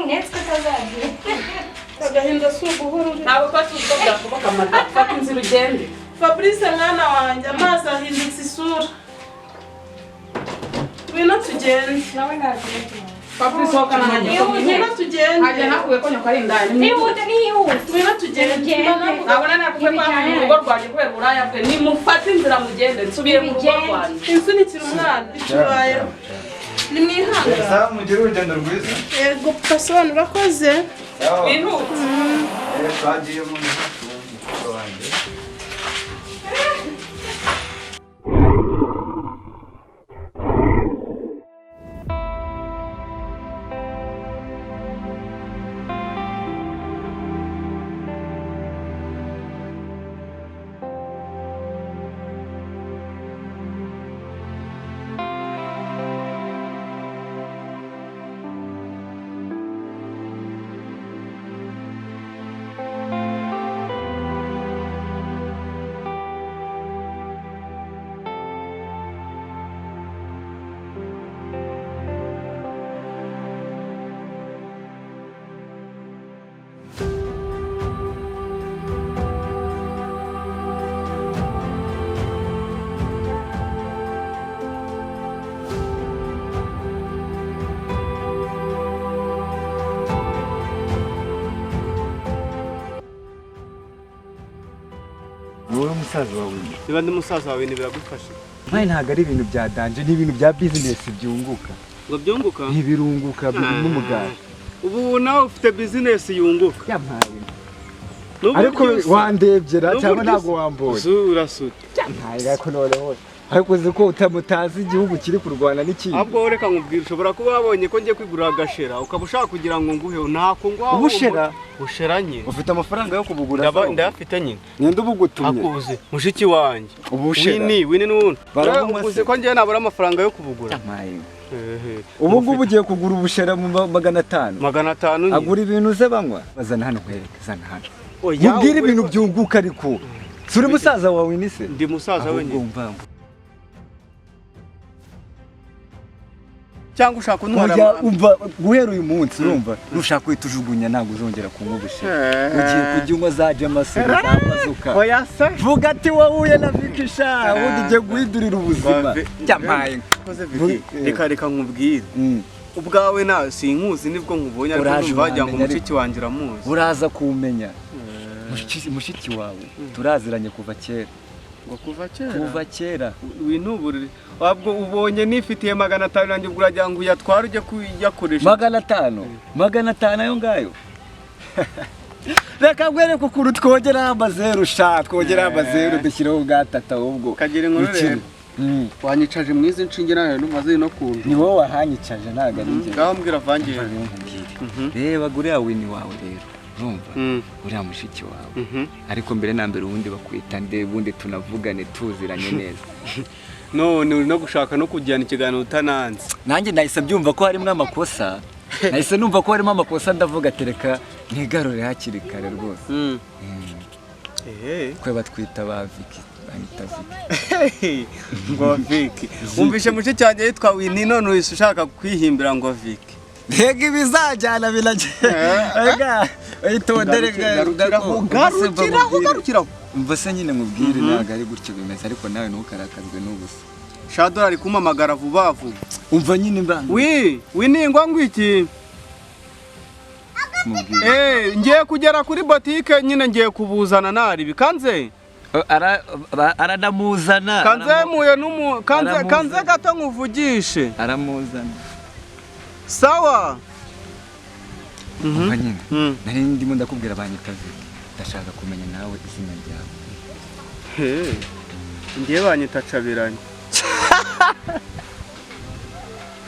Ndetse utazagira. Agahinda si uguhora uri. Ntabwo tuba tuzi ko byashoboka, madamu. Fata inzira ugende. Fabrice, mwana wanjye, amazi ahindutse isura. Ngwino tugende. Nawe ntagiye. Fabrice, sohokana na nyoko. Ngwino tugende. Ntajya nakubwiye ko nyoko ari indaya? Nihute, nihute. Ngwino tugende. Ntabwo nari nakubwiye ko yavuye mu rugo rwanjye kubera uburaya bwe? Nimufate inzira mugende, nsubiye mu rugo rwanjye. Insunikira umwana bitubayeho, nimwihangane. Sawa, mugire urugendo rwiza. Yego pasoni, urakoze. Sawa. Wihute. Twagiye mu nzu wanjye. Ni wowe musaza wawe? Niba ndi musaza wawe ntibiragufasha. Mbaye ntabwo ari ibintu bya danger, ni ibintu bya business byunguka. Ngo byunguka? Ntibirunguka, birimo umugati. Ubu nawe ufite business yunguka? Yampaye. N'uburyo Ariko usa. wandebyera cyangwa N'uburyo ntabwo usa. wambonye? Urasuta. Yampaye, ariko noneho ariko uzi ko utamutazi igihugu kiri kurwana n'ikindi. Ahubwo wowe reka nkubwire, ushobora kuba wabonye ko ngiye kwigurira agashera, ukaba ushaka kugira ngo nguhe, ntako nguha. Ubushera? Bushera nyine. Ufite amafaranga yo kubugura? Ndayafite nyine. Ninde ubugutumye? Akuzi mushiki wanjye. Ubushera? Wini, wini n'ubundi. Barabunywa se? Uzi ko ngiye nabura amafaranga yo kubugura? Yampaye. Ehe. Ubu ngubu ugiye kugura ubushera mu 500? 500 nyine. Agura ibintu ze banywa. Bazana hano nkwereke, zana hano. Oya, Mubwire wowe ibintu byunguka, ariko si uri musaza wawe ni se? Ndi musaza Ahubwo wenyine. mva Cyangwa ushaka kuntwara? Oya, umva, guhera uyu munsi, urumva, nushaka uhita ujugunya, ntabwo uzongera kunywa ubushera. Ugiye kujya unywa za jamasiro, za mazuka. Oya se. Vuga ati wahuye na Vikisha, ubundi ugiye guhindurira ubuzima. Byamaye. Koze Vicky, reka nkubwire. Ubwawe na sinkuzi, nibwo nkubonye, ariko Uraje ndumva wagira ngo uramenya. mushiki wanjye uramuzi. Uraza kuwumenya. Mushiki wawe turaziranye kuva kera. Ngo kuva kera? Kuva kera. Wintuburire, wabwo ubonye nifitiye 500 yanjye, ubwo uragira ngo uyatware ujye kuyakoresha? 500, 500 ayo ngayo. Reka nkwereke ukuntu twongeraho amazeru sha, twongeraho amazeru, dushyireho ubwatatu ahubwo. Kagira inkuru Bikire. rero. Wanyicaje mu izi nshinge nawe numva ziri no kuntu. Ni wowe wahanyicaje, ntabwo ari njye. Ngaho mbwira vangiye. Rero nkubwire. Reba uriya wini wawe rero, urumva, uriya mushiki wawe. Ariko mbere na mbere, ubundi bakwita nde? Ubundi tunavugane tuziranye neza. None uri no gushaka no kujyana ikiganiro utananze. Nanjye nahise mbyumva ko harimo amakosa, nahise numva ko harimo amakosa, ndavuga ati reka ntigarure hakiri kare rwose. Ehe. Kwe batwita ba Viki, banyita Viki. Ngo Vicky? Wumvishe mushiki wanjye yitwa Wini, none uhise ushaka kwihimbira ngo Vicky? Mbega ibizajyana biragenda, itondere. Garukiraho, garukiraho, garukiraho. Umva se nyine mubwire, ntabwo ari gutyo bimeze, ariko nawe ntukarakazwe n'ubusa. Shadora ari kumpamagara vuba vuba. Umva nyine mba Wi, winingwa ngo iki? Mubwire. Ngiye kugera kuri botike nyine, ngiye kubuzana nari bikanze. Aranamuzana. Kanze muye n'umu kanze. Aramuzana. Kanze gato nkuvugishe. Aramuzana. Sawa. Umva nyine, nari ndimo ndakubwira, banyita Viki, ndashaka kumenya nawe izina ryawe. He. Ngiye banyita Cabiranye.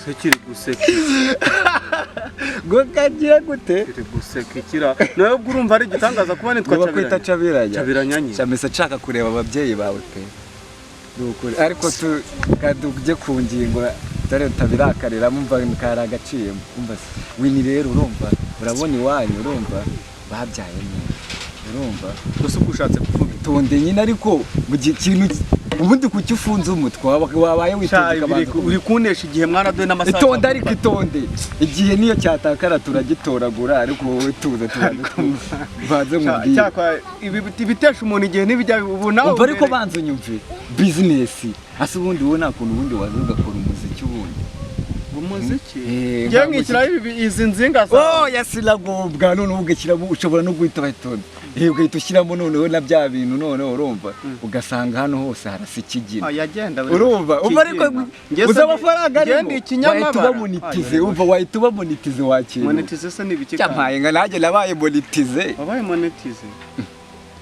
Se kiri guseka? Ngo kagira gute? Kiri guseka ikira. Nawe ubwo urumva ari igitangaza kuba nitwa Ngo bakwita Cabiranye? Cabiranya? Cabiranya nyine. Shamesa, nshaka kureba ababyeyi bawe pe. Ni ukuri, ariko tu kadujye ku ngingo, dore utabirakarira, mumva kari agaciyemo. Umva se Wini rero, urumva, urabona iwanyu, urumva, babyaye neza, urumva. Gusa ubwo ushatse kuvuga iki? Tonde nyine, ariko mu gihe ikintu Ubundi kuki ufunze umutwe? Wabaye witonze ukabanza Uri kunesha igihe mwana, dore n'amasaha. Itonde, ariko itonde, igihe niyo cyatakara turagitoragura, ariko wowe tuza, tubanze tubanze nkubwire. Cyakwa ibitesha umuntu igihe ntibijya ubu nawe. Umva, ariko banza unyumve, business ase ubundi wowe nta kuntu ubundi waza ugakora umuziki ubundi? Umuziki? Eh, ngewe ntabwo nkishyiraho izi nzinga zawe. Oh, yasiragobwa noneho ugashyiramo, ushobora no guhita batonda, ugahita ushyiramo noneho na bya bintu, noneho urumva ugasanga hano hose harasa ikigina. Ah, yagenda. Urumva, umva, ariko uzi amafaranga arimo? Ngende ikinyamabara. Wahita uba monetize, umva, wahita uba monetize wakira. Monetize se ni ibiki? Cyampaye nka nanjye nabaye monetize. Wabaye monetize?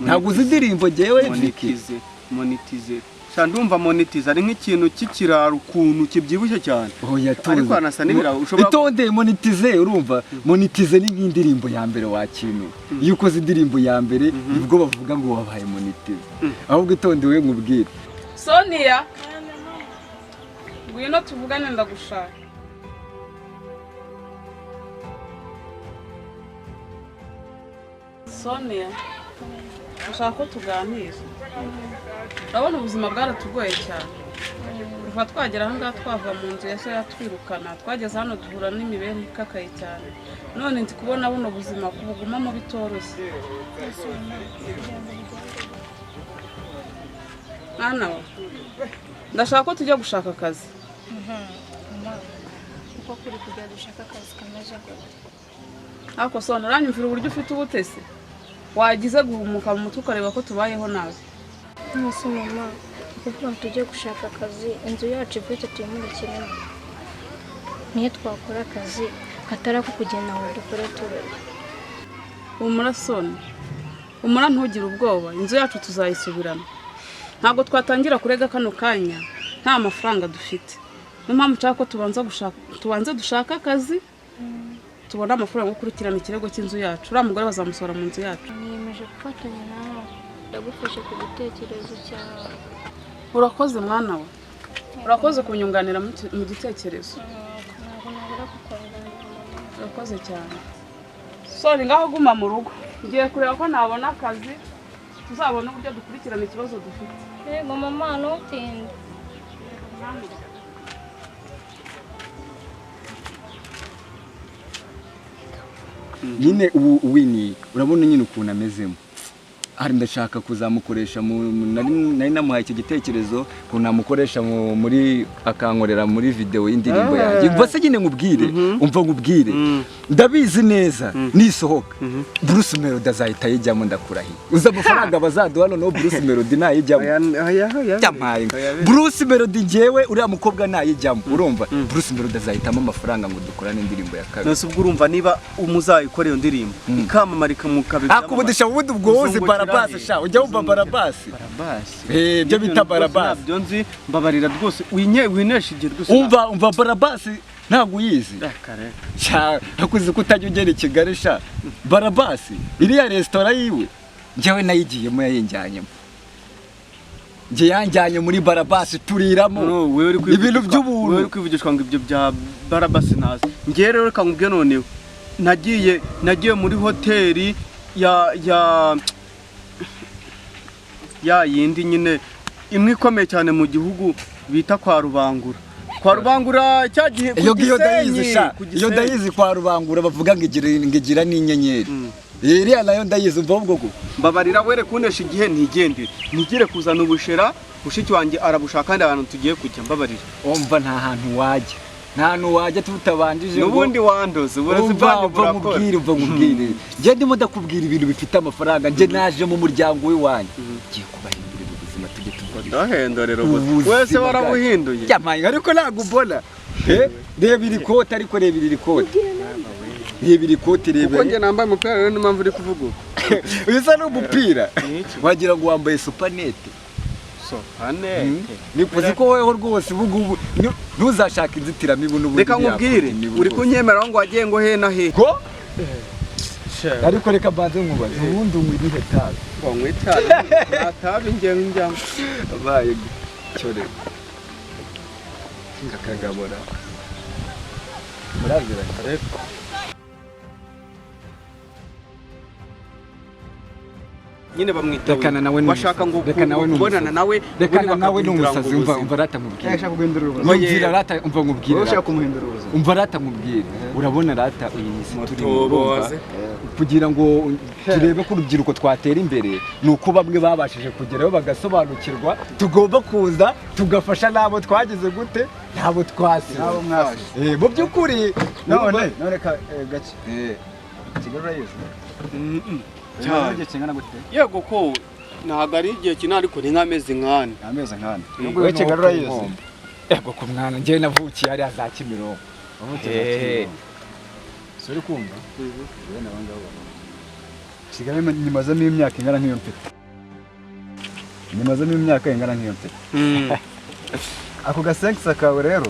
Ntabwo uzi indirimbo ngewe Vicky? Monetize, monetize, sha ndumva monetize ari nk'ikintu cy'ikiraro ukuntu kibyibushye cyane. Oya, tuzi. Ariko hanasa n'ibiraro, ushobora- Itonde, monetize, urumva, monetize ni nk'indirimbo ya mbere wakintu. Iyo ukoze indirimbo ya mbere nibwo bavuga ngo wabaye monetize. Ahubwo itonde we nkubwire. Sonia, ngwino tuvugane, ndagushaka. Sonia, ndashaka ko tuganira. Urabona ubuzima bwaratugoye cyane kuva twagera aha ngaha, twava mu nzu ya so yatwirukana, twageze hano duhura n'imibereho ikakaye cyane. None ndi kubona buno buzima kubugumamo bitoroshye. Mwana we, ndashaka ko tujya gushaka akazi. Mama, uko kuri kujya dushaka akazi kameze gute? Ariko sona, uranyumvira uburyo ufite ubutesi, wagize guhumuka mu mutwe ukareba ko tubayeho nabi. Mwese mama, kuvuga ngo tujye gushaka akazi, inzu yacu ifite tuyimurikiremo, niyo twakora akazi katari ako kugenda ngo dukore turere. Humura soni, humura, ntugire ubwoba, inzu yacu tuzayisubirana. Ntabwo twatangira kurega kano kanya nta mafaranga dufite. Niyo mpamvu nshaka ko tubanza gushaka, tubanze dushake akazi, tubone amafaranga yo gukurikirana ikirego cy'inzu yacu. Uriya mugore bazamusohora mu nzu yacu. Niyemeje gufatanya nawe, ndagufashe ku gitekerezo cyawe. Urakoze mwana we, urakoze kunyunganira mu gitekerezo. Ntabwo nabura kukunganira mama. Urakoze cyane soni. Ngaho guma mu rugo, ngiye kureba ko nabona akazi, tuzabona uburyo dukurikirana ikibazo dufite. Yego mama, ntutinde. Nyine ubu wini urabona nyine ukuntu amezemo, hari ndashaka kuzamukoresha nari namuhaye icyo gitekerezo ukuntu namukoresha muri akankorera muri video y'indirimbo yanjye. Umva se nyine nkubwire, umva nkubwire, ndabizi neza nisohoka Bruce Melody azahita ayijyamo, ndakurahiye. Uzi amafaranga bazaduha? Noneho Bruce Melody nayijyamo, yampaye Bruce Melody, njyewe uriya mukobwa nayijyamo, urumva Bruce Melody azahitamo amafaranga ngo dukorane indirimbo ya kabiri. Nose ubwo urumva niba umuzayikora iyo ndirimbo ikamamarika mu kabiri? Akubudisha ubundi ubwo wowe barabasi sha, ujya wumva barabasi? Barabasi? Eh, ibyo bita barabasi. Ntabyo nzi, mbabarira rwose, winesha igihe rwose. Umva, umva, barabasi ntabwo uyizi? Kare. Sha, nakuzi ko utajya ugera i Kigali sha. Barabasi iriya resitora yiwe, njyewe nayigiyemo, yayinjyanyemo, njye yanjyanye muri barabasi turiramo. No, wewe uri ibintu kwivugishwa- by'ubuntu. Wewe uri kwivugishwa ngo ibyo bya barabasi ntazi. Njyewe rero reka nkubwire, noneho nagiye muri hoteli ya yindi nyine imwe ikomeye cyane mu gihugu bita kwa Rubangura, kwa Rubangura cya gihe ku Iyo ngiyo ndayizi Gisenyi, sha. ku Iyo Gisenyi. ndayizi, kwa Rubangura bavuga ngo igira n'inyenyeri. Iriya nayo ndayizi. Umva ahubwo ko Mbabarira were kunesha igihe, ntigendere, ntigire kuzana ubushera, mushiki wanjye arabushaka kandi ahantu tugiye kujya, mbabarira. Umva, nta hantu wajya, nta hantu wajya tutabanjije ngo- N'ubundi wandoze uburezi Umva, bwanyu umva burakora. nkubwire, umva nkubwire, njye ndimo ndakubwira ibintu bifite amafaranga. Njye naje mu muryango w'iwanyu, ngiye kubahindurira ubuzima, tujye tuvuga Ndahendorera ubuzima ubu wese bwacu. warabuhinduye. Yampaye, ariko ntabwo ubona. Eh, reba iri kote, ariko reba iri kote, reba iri kote, reba. Kuko njye nambaye umupira rero, niyo mpamvu uri kuvuga uko. Uyu usa n'umupira. Ni iki? Wagira ngo wambaye supanete. Supanete? Nikuzi ko woweho rwose ubu ngubu ntuzashake inzitiramibu n'ubundi. Reka nkubwire, ntiyakunda imibu uri rwose. kunyemera ngo wagiye ngo he na he. Ko ariko reka mbanze nkubaze, ubundi unywa irihe tabi? Ngo nywe itabi? Nta tabi njyewe njyamo. Abaye cyore akagabura muraziranye. Ariko Nyine bamwita Rekana nawe ni bashaka ngo umusazi. Reka nawe ni kubonana umusazi. nawe, Reka ubundi nawe ni bakaguhindura ngo umusazi. Umva, ubuzima. umva rata nkubwire. Yashaka guhindura ubuzima. Umvira rata, umva nkubwire. Wowe ushaka Rata. kumuhindura ubuzima. Umva rata nkubwire. Urabona rata, iyi si turimo, urumva? Mutuboze. Kugira ngo turebe ko urubyiruko twatera imbere, ni uko bamwe babashije kugerayo bagasobanukirwa. Tugomba kuza tugafasha n'abo twagize gute, n'abo twasize. N'abo mwasize. Mu by'ukuri None none ka gake. Kigali urayizi? Cyane. Igihe kingana gute? Yego, ko ntabwo ari igihe kinini, ariko ni nk'amezi nk'ane. Amezi nk'ane. Wowe Wowe Kigali urayizi? Ego ku mwana, njyewe navukiye hariya za Kimironko. Wavukiye za Kimironko. Si uri kumva? Bene abo ngabo babona. Kigali nyimazemo imyaka ingana nk'iyo mfite. Nyimazemo imyaka ingana nk'iyo mfite. Ako gasenkisa kawe rero.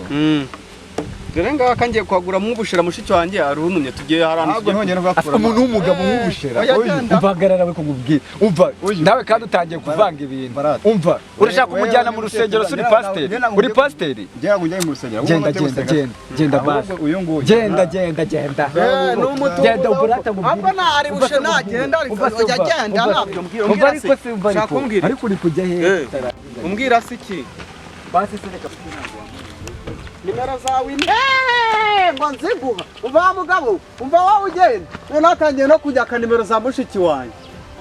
Dore ngaka ngiye kuhaguramo ubushera, mushiki wanjye arunumye, tugiye hari ahantu Ntabwo tugiye. ntongera kuhakura. Umuntu w'umugabo nk'ubushera. Oya, Oya, genda. umva, hagarara we kumubwira. Umva Uyu. nawe kandi utangiye kuvanga ibintu. Barata. Umva, urashaka Wewe, kumujyana wewe mu rusengero? Si uri ntabwo- pasiteri? ntabwo Uri ngiye- pasiteri? Njye ntabwo njya mu rusengero. Ahubwo Genda, njya genda, gusenga. genda, genda basi. Ahubwo uyu nguyu. Genda, genda, genda. Ni umutubuzi. Genda uburata mubwire. Ahubwo ntari bushe nagenda, ariko Umva se, ujya umva, agenda umva. ntabyo mbwira. Umva Umbwira ariko se. se, umva Ushaka ariko. kumbwira? Ariko uri kujya hehe? Eh. Umbwira se iki? Basi se reka. Nimero zawe ngo nziguha. Umva wa mugabo, umva wowe ugenda none hatangiye no kujyaka nimero za mushiki wanjye.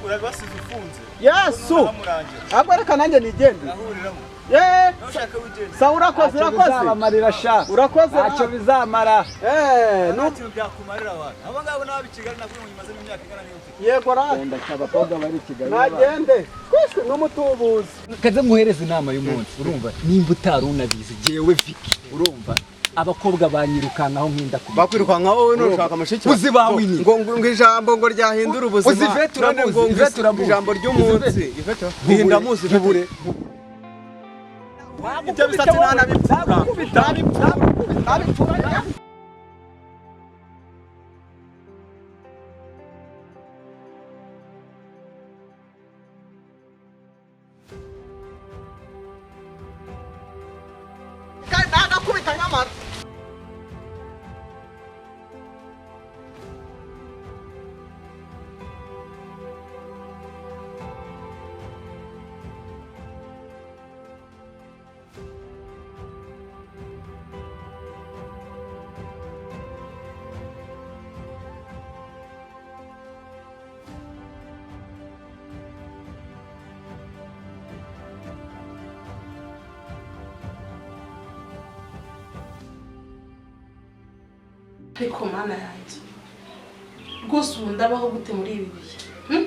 Urabasize ufunze. Yesu. Uramurangira. Ahubwo reka nanjye nigende. Urahuriramo. Yeee. Ushaka wigende. Sawa, urakoze. Ntacyo Urakoze. bizabamarira sha. Urakoze. Ntacyo bizamara. Eee. Nta kintu byakumarira abantu. Abo ngabo n'abo i Kigali nabwo nyimazemo imyaka ingana nk'iyo mfite. Yego rata. Genda, abakobwa bari i Kigali. Nagende twese n'umutubuzi. Kaze muhereze inama y'umunsi. Urumva, nimba utari unabizi, jewe Vicky, urumva, abakobwa banyirukankaho nk'inda ku Bakwirukanka wowe nushaka mushiki wawe. Uzi ba Winnie. Ngo ijambo ngo ryahindura ubuzima. Uzi Ivete None uramuzi, ngo Ivete uramuzi. Ijambo ry'umunsi. Ivete hinda muzi Ivete. Nkubure. Ibyo bisatsi ntanabipfura. Ntabipfura. Nagakubita nyamara. Ariko mana yanjye, rwose ubu ndabaho gute muri ibi bihe? Hmm?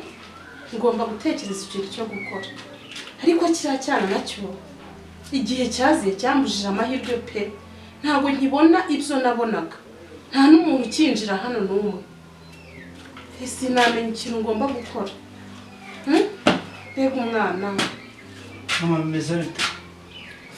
Ngomba gutekereza ikintu cyo gukora, ariko kiriya cyana nacyo igihe cyaziye cyambujije amahirwe pe. Ntabwo nkibona ibyo nabonaga, nta n'umuntu ukinjira hano n'umwe. Sinamenya ikintu ngomba gukora. Hmm? Mbega umwana! Mama, bimeze bite?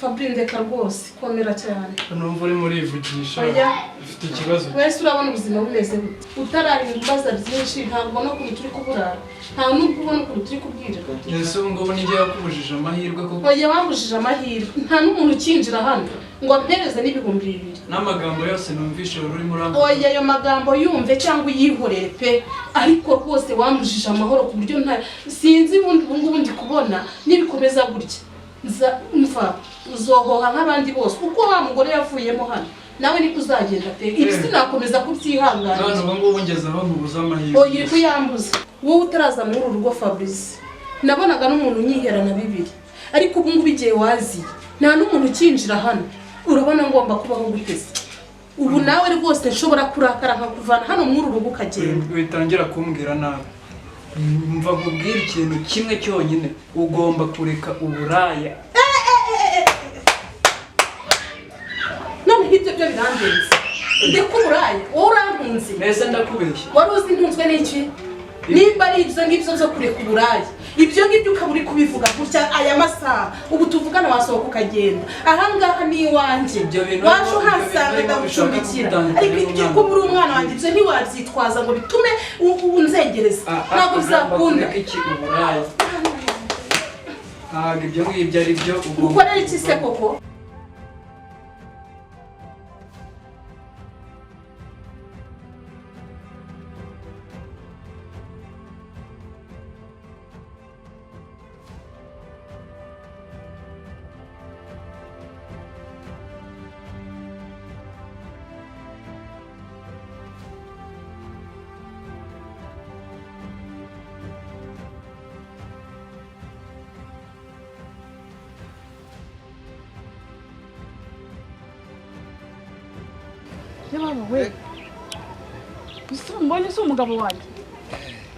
Fabrice, ndeka rwose, komera cyane. Numva urimo urivugisha. Oya. Ufite ikibazo? Wese urabona ubuzima bumeze bute utarara ibibazo byinshi? Ntabwo ubona ukuntu turi kuburara, nta n'ubwo ubona ukuntu turi kubwirwa. Ese ubu ngubu nijye yakubujije amahirwe koko? Oya, wambujije amahirwe. Nta n'umuntu ukinjira hano ngo ampereze n'2000. N'amagambo yose numvishe wari urimo uramvuga. Oya, ayo magambo yumve cyangwa uyihorere pe, ariko rwose wambujije amahoro ku buryo nta sinzi ubundi. Ubu ngubu ndi kubona nibikomeza gutya nza mva uzohoha nk'abandi bose. Uko wa mugore yavuyemo hano, nawe niko uzagenda pe. Ibi sinakomeza kubyihanganira. None ubu ngubu ngeze aho nkubuza amahirwe. Oya, uri kuyambuza wowe utaraza muri uru rugo Fabrice. Nabonaga n'umuntu unyiherana bibiri, ariko ubu ngubu igihe waziye nta n'umuntu ukinjira hano. Urabona ngomba kubaho gute se ubu? Nawe rwose nshobora kurakara nkakuvana hano muri uru rugo ukagenda. Witangira kumbwira nabi. Mva nkubwire ikintu kimwe cyonyine: ugomba kureka uburaya. Noneho ibyo byo birandenze. Ndeka uburaya? Wowe urantunze. Mbese ndakubeshya? Wari uzi ntunzwe n'iki? Nimba ari ibyo ngibyo byo kureka uburaya, ibyo ngibyo ukaba uri kubivuga gutya aya masaha ubu tuvugana, wasohoka ukagenda. Ahangaha ni iwanjye. Ibyo bintu Waje arimo- uhasanga ibyo bintu arimo ndagucumbikira, bishaka ariko ibyo kugutandukanya kuba uri umwana wanjye, ibyo ntiwabyitwaza ngo bitume unzengereza. Ntabwo bizakunda. Kureka iki? Uburaya. Ntabwo ibyo ngibyo ari byo ugomba. Ukorera iki se koko? Yababa we. Mbonye si umugabo wanjye.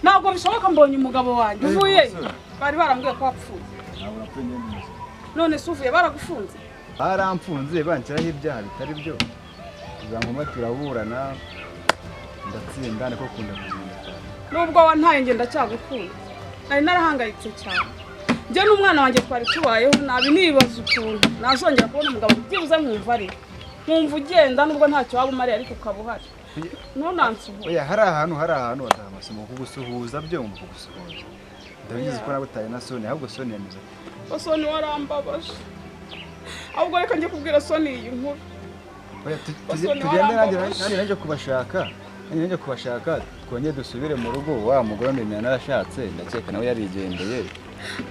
Ntabwo bishoboka mbonye umugabo wanjye. Uvuye? Bari barambwiye ko wapfuye. Ntabwo napfuye nyine. None se uvuye baragufunze? Baramfunze banshyiraho ibyaha bitari byo. Bizangoma turaburana ndatsinda niko kunda kugenda cyane. Nubwo wantaye nge ndacyagukunda. Nari narahangayitse cyane. Njye n'umwana wanjye twari tubayeho nabi nibaza ukuntu nazongera kubona umugabo byibuze nkumva ari. Nkumva ugenda nubwo ntacyo waba umariye ariko ukaba uhari. Ntunansuhuze. Oya hari ahantu badaha amasomo kugusuhuza byo mu kugusuhuza. Ndabizi ko nabutaye na Soni ahubwo Soni yamize. Soni warambabaje. Ahubwo reka njye kubwira Soni iyi nkuru. Oya tugende nanjye kubashaka. Nanjye kubashaka twongere dusubire mu rugo wa mugore ndemera narashatse ndakeka nawe yarigendeye.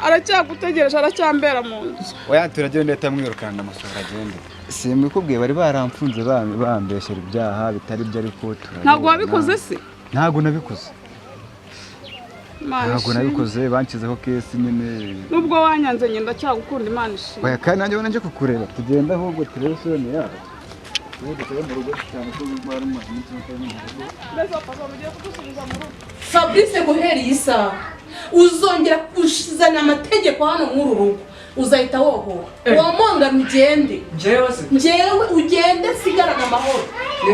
Aracyagutegereje aracyambera mu nzu. Oya turagenda ndamwirukana ndamusohora agende. Simbikubwiye bari baramfunze bambeshyera ibyaha bitari byo ariko turabona. Ntabwo wabikoze se? Ntabwo nabikoze. Ntabwo nabikoze banshyizeho kesi nyine. Nubwo wanyanze njye ndacyagukunda Imana ishimwe. Oya kandi nanjye ubona nje kukureba tugenda ahubwo turebe Soni yawe. Tuba mu rugo cyane ko bari mu minsi mike mu rugo. Mbese papa mugiye kudusubiza mu rugo. Fabrice guhera iyi saha uzongera kuzana amategeko hano muri uru rugo uzahita wohoha. Womongana ugende. Njyewe se? Njyewe ugende sigarana amahoro.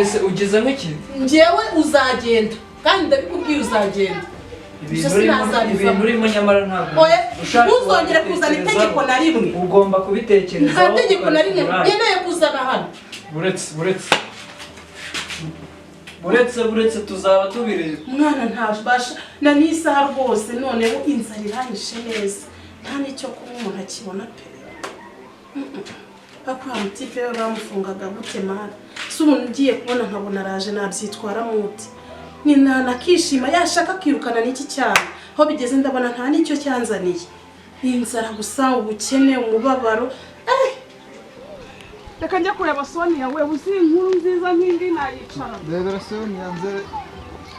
Ese ugeze nk'iki? Njyewe uzagenda kandi ndabikubwiye uzagenda. Ibintu urimo nyamara ntabwo. Ntuzongere kuzana itegeko na rimwe. Ugomba kubitekerezaho. Nta tegeko na rimwe nkeneye kuzana hano. Buretse tuzaba tubireba. Mwana ntabasha na n'isaha rwose noneho inzara iranyishe neza. Nta n'icyo kuba umuntu akibona pe. Bakura mutipe we bamufungaga gute mara. Si umuntu ugiye kubona nkabona araje nabyitwara muti. Ni nakishima yashaka kwirukana n'iki cyana. Aho bigeze ndabona nta n'icyo cyanzaniye. Inzara gusa ubukene umubabaro. Reka njye kureba Sonia we uzi inkuru nziza nk'indi nayicara. Ndebera Sonia nze.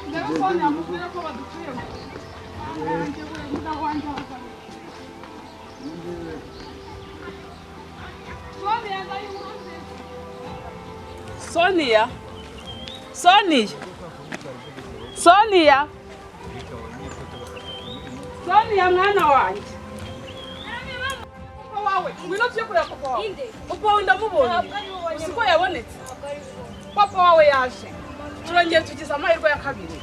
Ndebera Sonia mubwire ko badutuye. Sonia. Sonia. Sonia. Sonia mwana wanjye. Wawe ngwino tujye kureba papa wawe. Papa wawe ndamubonye. Siko yabonetse. Papa wawe yaje. Turongeye tugize amahirwe ya kabiri.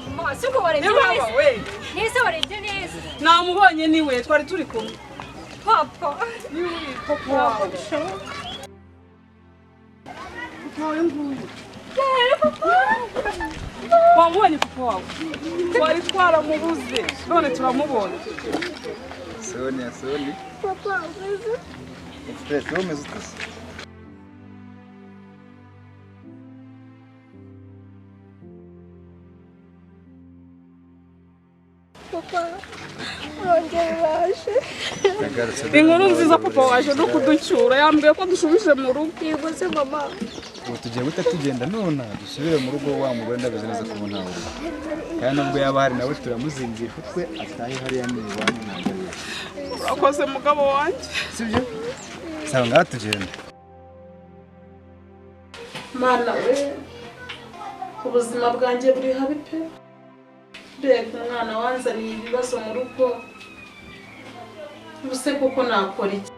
Siko warebye neza. Neza warebye neza. Namubonye niwe twari turi kumwe. Papa. Niwe papa wawe. Papa wawe nguyu. Wamubonye papa wawe. Twari twaramubuze none turamubonye. Sonia Soni. Papa umeze. Express umeze ute? Papa urongera uraje. Inkuru nziza papa waje no kuducyura yambwiye ko dushubije mu rugo. Yego se mama. Ubu tugiye guta tugenda none dusubire mu rugo wa mugore ndabizi neza ko ntawe uri. Kandi nubwo yaba hari nawe turamuzingira utwe atahe hariya ni iwanyu ntabwo ari. Urakoze mugabo wanjye. Sibyo? Sawa ngaha tugenda. Mana we ubuzima bwanjye buri habi pe. Mbega umwana wanzaniye ibibazo mu rugo. Ubuse koko nakora iki?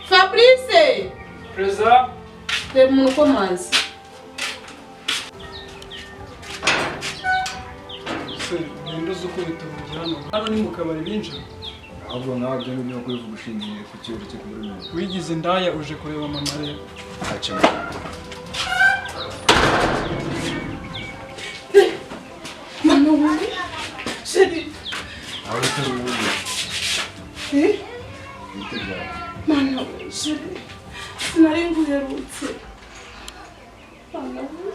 Fabrice! Perezida! Reba umuntu ukomanze. Se, ninde uzi ukubita urugi hano? Hano ni mu kabari binjira. Ahubwo nawe ibyo ngibyo kubivuga ushingiye ku kintu cyo kubura umuntu. Wigize indaya uje kureba mama rero. Ntacyo. Mama we! Sheri! Aho uri Eh? Bite byawe? Mana we, Sheri! Sinari nguherutse. Mana we!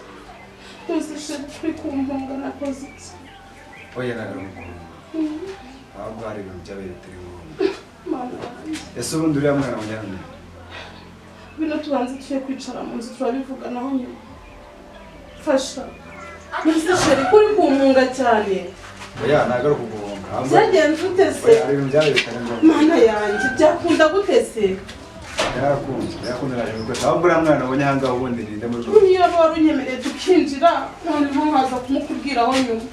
Twese Sheri turi kumpunga nakoze iki? Oya ntabwo ari ahubwo hari ibintu byabaye bitari ngombwa. Mana wanjye. Ese ubundi uriya mwana wanjye hano? Bino tubanze tuye kwicara mu nzu turabivuganaho nyuma. Fasha. Mbese chéri, kuri kumpunga cyane. Oya, ntabwo ari ukuguhunga. Ahubwo- Byagenze ute se? Oya, hari ibintu byabaye bitari ngombwa. Mana yanjye, byakunda gute se? Yarakunze, yarakunze naje gukora. Ahubwo uriya mwana ubonye aha ngaha ubundi ninde muri rwo? Niyo wari unyemereye tukinjira, noneho nkaza kumukubwiraho nyuma.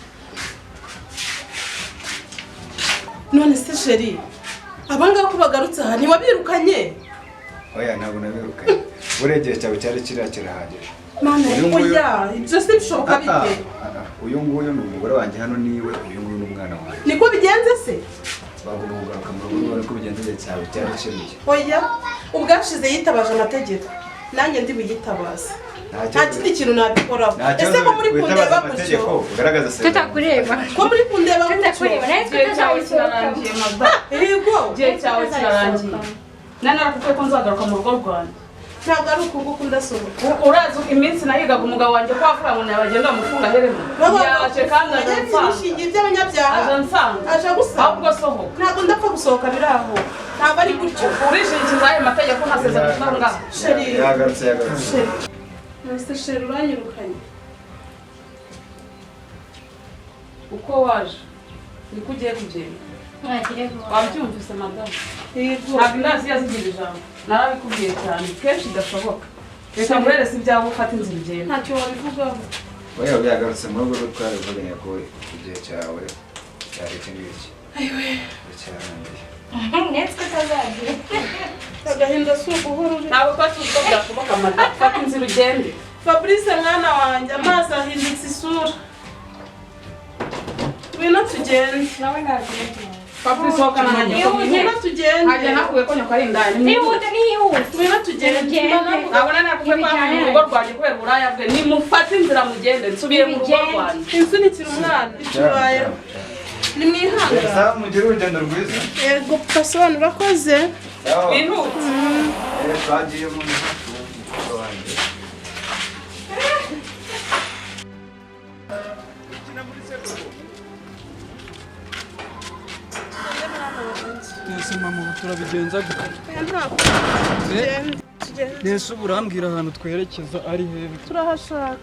None se chéri, abangaba ko bagarutse aha, ntiwabirukanye? Oya, ntabwo nabirukanye. Buriya igihe cyawe cyari kiriya kirahagije. Mana, Uyu nguyu- oya, ibyo se bishoboka Ah, bite? ah, ah, uyu nguyu ni umugore wanjye hano niwe, uyu nguyu ni umwana wanjye. Niko bigenze se? Bagomba kugaruka mu rugo rwawe ko bigenze igihe cyawe cyari kiriya. Oya, ubwashize yitabaje amategeko, nanjye ndi buyitabaze. Nta Nta kindi kintu nabikoraho. Nta Ese kibazo. ko muri Witabaza kundeba gutyo? amategeko, ugaragaza se. Tutakureba. Ko muri kundeba gutyo? Tutakureba, natwe Igihe cyawe tutazayisohokamo. kirarangiye, madamu. Yego. Igihe cyawe kirarangiye. Nari narakubwiye ko nzagaruka mu rugo rwanjye. Ntabwo ari uku nguku ndasohoka. Urazi iminsi nahigaga umugabo wanjye ko wavuga ngo nabagenda bamufunga aherena. Yaje kandi aje ansanga. Ishingiye iby'abanyabyaha. Aje ansanga. Aje agusanga. Ahubwo sohoka. Ntabwo ndapfa gusohoka biri aho. Ntabwo ari gutyo. Urishingikiza ayo mategeko nta sezerano aho ngaho. Chéri. Yagarutse, yagarutse. Chéri. None chéri, uranyirukanye? Uko waje niko ugiye kugenda. Mwagire vuba. Wabyumvise, madamu? Yego. Ntabwo indazi yazigira ijambo. Narabikubwiye cyane kenshi idashoboka. Reka nguhereze ibyawe, ufate inzira ugenda. Ntacyo wabivugaho. Oya, yagarutse mu rugo rwe, twarabivuganye ko igihe cyawe cyari iki ngiki. Cyarangiye. Natwe utazagira. Agahinda si uguhora uri. Ntabwo twari tuzi ko byashoboka, madamu. Fata inzira ugende. Fabrice, mwana wanjye, amazi ahindutse isura. Ngwino tugende. Nawe nagire vuba. Fabrice, sohokana na nyoko. Ngwino tugende. Ntajya nakubwiye ko nyoko ari indaya. Nihute, nihute. Ngwino tugende. Tugende. Ntabwo nari nakubwiye ko yavuye mu rugo rwanjye kubera uburaya bwe. Nimufate inzira mugende, nsubiye mu rugo rwanjye. Insunikira umwana. Icubaye. Nimwihangane. Sawa, mugire urugendo rwiza. Yego, pasobanura, urakoze. Sawa. Bihute. Eh, twagiye mu nzu wanjye. Nese mama, ubu turabigenza gute? Oya, ntabwo. Tugende. Tugende. Nese ubu urambwira ahantu twerekeza ari hehe? Turahashaka.